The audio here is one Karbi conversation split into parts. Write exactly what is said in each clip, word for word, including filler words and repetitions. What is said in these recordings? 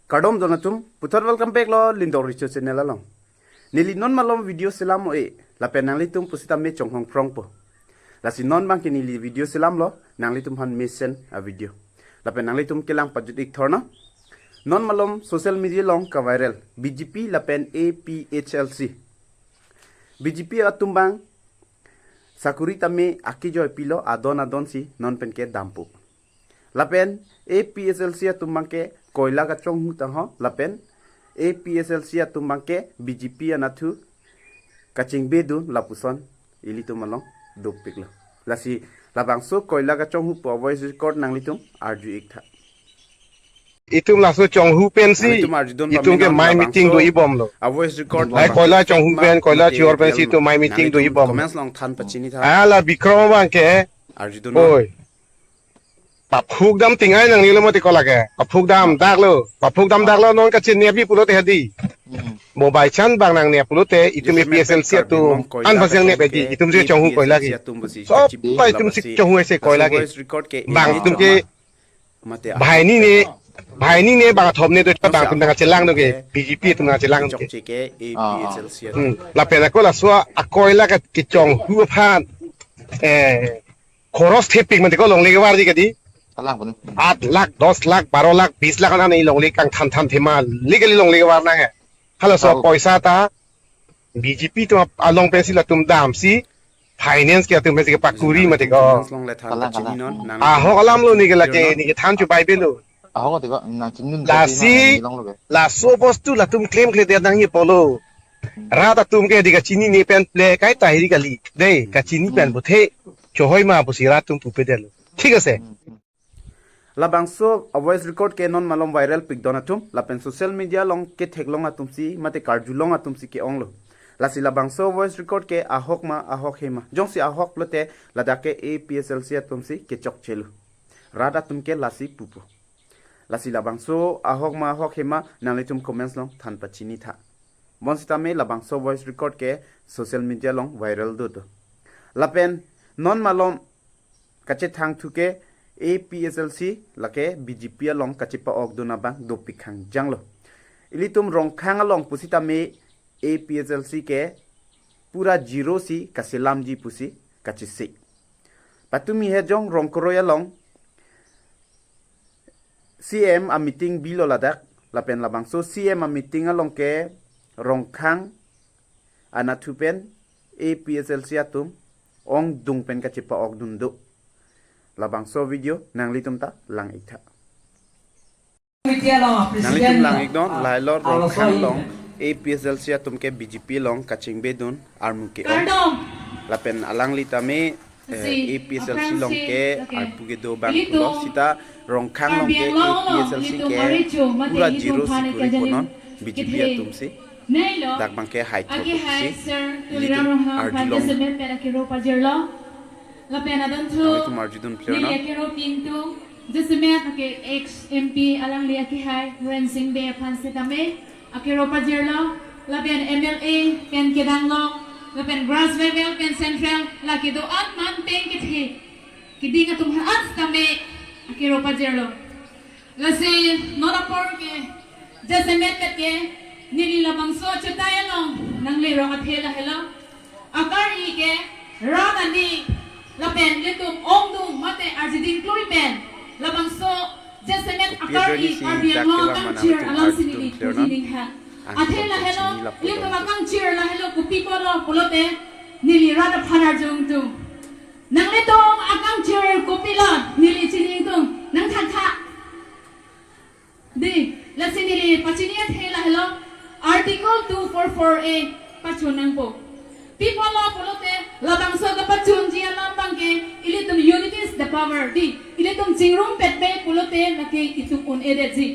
Kardom don atum, puthot welcome back lo Lindor Richo channel along. Neli non malom video selam o e, lapen nanglitum pusitame chonghong phrongpo. Lasi non bangke neli video selam lo, nanglitum han mesen a video. Lapen nanglitum kelang pajut ik thorna. Non malom social media along ka viral, B J P lapen A P H L C. B J P atum bang sakuri tame akejoi pilo adon adon si non pen ke dampo. Lapen A P H L C atum bangke koila kachonghu tangho lapen A P H L C atum bangke B J P anatthu kachingbedun lapuson ilitum along dopiklo. Lasi labangso koila kachonghu pu voice record nanglitum arju ik tha. Itum laso chonghu pensi, nanglitum arjudun itum pame ke non mai labangso meeting do-i bomlo. A voice record hai labangso koila chonghu ma pen, koila mate chior pensi real itum ma. Mai meeting do-i nanglitum bom. Comments along than pachini tha. Ala Bikram bangke. Arjudun ma. Oi. Paphuk dam tingai nangnelo mati kola ke. Paphuk dam daklo. Paphuk dam daklo non kachinine pi pulote hadi. Hmm. Mobile chan bang nangne pulote itum A P H L C atum an bang nangne pedi. Itum si chonghu koila ke. Sob ta itum si chonghu ese koila ke. Bang itum ke mate banghini ne, banghini ne bang athom ne do bang atum nangchelang do ke, B J P atum nangchelang do ke. Chokche ke Ah, ah. A P H L C atum. Hmm. Lapen ako laso akoila ke kechonghu aphan, eh, khoros thepik mati ko longle kevar di kadi. Kalang pun. Aat lakh, dos lakh, baro lakh, bis lakh an ne longle kangthan than thema legally longle kevar nang he. Halaso Oh. poisa ta B J P atum along pensi latum damsi finance ke atum pensi kepakuri mati ko. Finance along le than Kalang, pachini kalang. Non, nang Ahok alam lo ne ke lake, non. Ne kethan chubai belo. Ahok ati ko, nangchinidun Lasi, pachini nang long lo ke. Laso bostu latum claim kle dia nangji pulo. Rat atum ke dika chinine pen ple kaita hiri kali. Dei, kachini pen Hmm. bothe. Chohoi ma pusi rat atum pupe detlo. Thik ase. Hmm, hmm. Labangso a voice record ke non malom viral pik don atum, lapen social media along ketheklong atum si, mate karjulong atum si ke-onglo. Lasi labangso voice record ke ahok ma, ahok he ma. Jongsi ahok lote ladak ke A P H L C atum si kechokchelo. Rat atum ke lasi pupo. Lasi labangso ahok ma, ahok he ma, nanglitum comments along than pachini tha. Bonsitame labangso voice record ke social media along viral dodo. Lapen non malom kachethangthu ke A P H L C lake B J P along kachepa-okdun abang dopik khangjanglo. Ilitum Rongkhang along pusitame A P H L C ke pura zero si kaselamji pusi kachesik. Patumi hejong Rongkroi along C M a meeting bilo ladak, lapen labangso C M a meeting along ke Rongkhang anatthu pen A P H L C atum ongdung pen kachepa-okdun do. Labangso video nanglitum ta lang ik tha. Media lo, Nanglitum President lang lo. Ik non, Ah, lailo alo Rongkhang soi. Along A P H L C atum ke B J P along kachingbedun armu ke-ong. Kardom. Lapen alangli tame, eh, Si, A P H L C aphrang along si, ke okay. Arpu kedo bang Ilitum pulo sita Rongkhang along Karbi ke Anglong along, A P H L C ilitum ke Maricho, mate pura ilitum zero Phane sikuri Kajalim konon B J P kethe. Atum si. Nai lo. Dak bang ke hai thok Aki hai si. Sir Ilitum Tuliram Ronghang aphan arjulong. Jasemet pen akero pajirlo. Lapen adon thu. Nanglitum arjudun player Neli na. Akero pintu. Jasemet ke ex M P alangli aki hai Rensing Bey aphan setame akero pajirlo, lapen M L A pen kedang lo, lapen grass level pen central, lake do-an man pen kethe keding atum aphan setame akero pajirlo. Lasi non apor ke jasemet ke neli labangso achutai along nangle rong athe lahelo. Akari ke rat ani lapen ilitum ongdung mate arjiding klui pen labangso jasemet Kopi akari ajoine si Karbi dak Anglong kelang akangchir manang alam tum sini arjudun clear na? Puji ning ha. Ang Athe tum lahelo, chini lapu ilitum dong. Akangchir lahelo kopi pulo pulote neli rat aphan arjudun. Nanglitum akangchir kopilo neli chini tung nangthan tha. Di, lasi neli pachini athe lahelo, Article two four four A pachun nangpo. Pi pulo pulote, labangso kapachunji alam bang ke, ilitum unity is the power. Di, ilitum chingrum petpe pulote, lake itum un-edetji.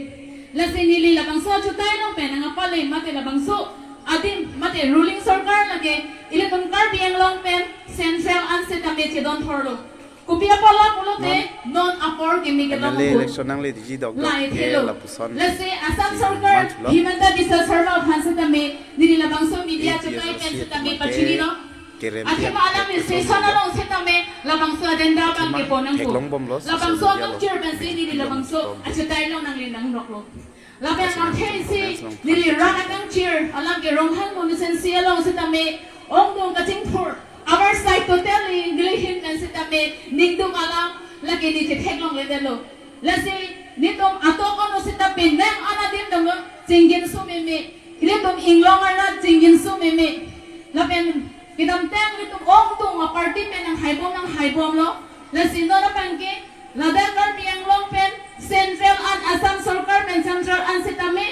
Lasi neli labangso achutai along pen, nangpale mate labangso adim, mate ruling sorkar lake, ilitum Karbi Anglong pen, central an setame chedon thorlo. Kopi apotlo pulote non apor kimi ke M L A long election nangle diji dok dok Lai ke thelo. Lapuson Lasi Assam si sorkar manchulo. Himanta Biswa Sarma aphan setame neli labangso media A P S C chutai pen setame atum pachini ke lo. Athema alangli session along setame labangso agenda abang kepo nangpo. Labangso akangchir pensi neli labangso achetai along nangli nangnoklo. Lapen athe si neli rat akangchir alam ke Ronghang constituency along setame ongdung kachingthur. Our side totally neli hin pen setame ningdung alam lake neli chetheklongledetlo. Lasi nelitum atok ono seta penang anadim dam chingjinso meme. Nelitum inglong arat chingjinso meme. Lapen kedamtang nelitum ongdung aparty pen nanghaibom nanghaibomlo. Lasi non abang ke ladak Karbi Anglong pen central an Assam sorkar pen central an setame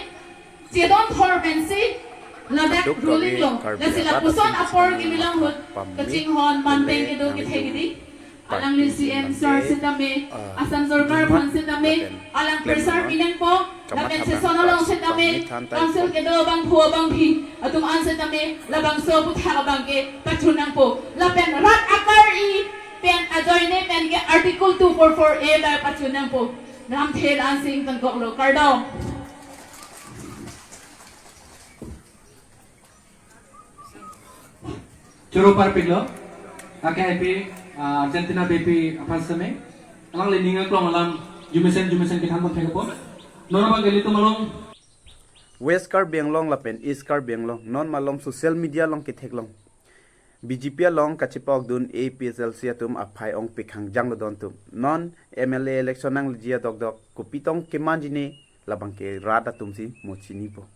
chedon thor pensi ladak ruling lo. Lasi lapuson apor kebi lang ahut kachinghon manpeng kedo kethe kedi. Alangli C M sir setame, Assam sorkar aphan setame, alang pressure pinangpo, lapen session along setame, council kedo abangphu abangphi atum an setame labangso aputhak abang ke pachun nangpo. Lapen rat akari pen ajoine pen ke Article two four four A abang pachun nangpo. Lamthe la-an si ingtangkoklo, kardom. Choro parpiklo, akaipi, ah, Argentina bepi aphan setame, alangli ning aklong alam jumesen jumesen kethan pon thekpo. Non abang ke ilitum along West Karbi Anglong lapen East Karbi Anglong non malom social media along ketheklong B J P along kachepa-okdun A P H L C atum aphai ongpik hangjang lo don atum. Non M L A election nangleji adokdok kopi tong kemanji ne labang ke rat atum si mo chinipo.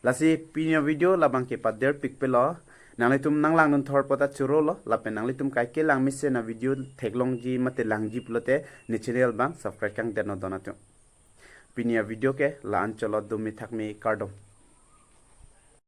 Lasi pini avideo labang ke pader pikpelo. Nanglitum nanglangdun thor pota chorolo, lapen nanglitum kaike langmesen avideo theklongji mate langji pulote ne channel abang subscribe kangdet non don atum. Pini avideo ke la-an cholo, dome thakme, kardom.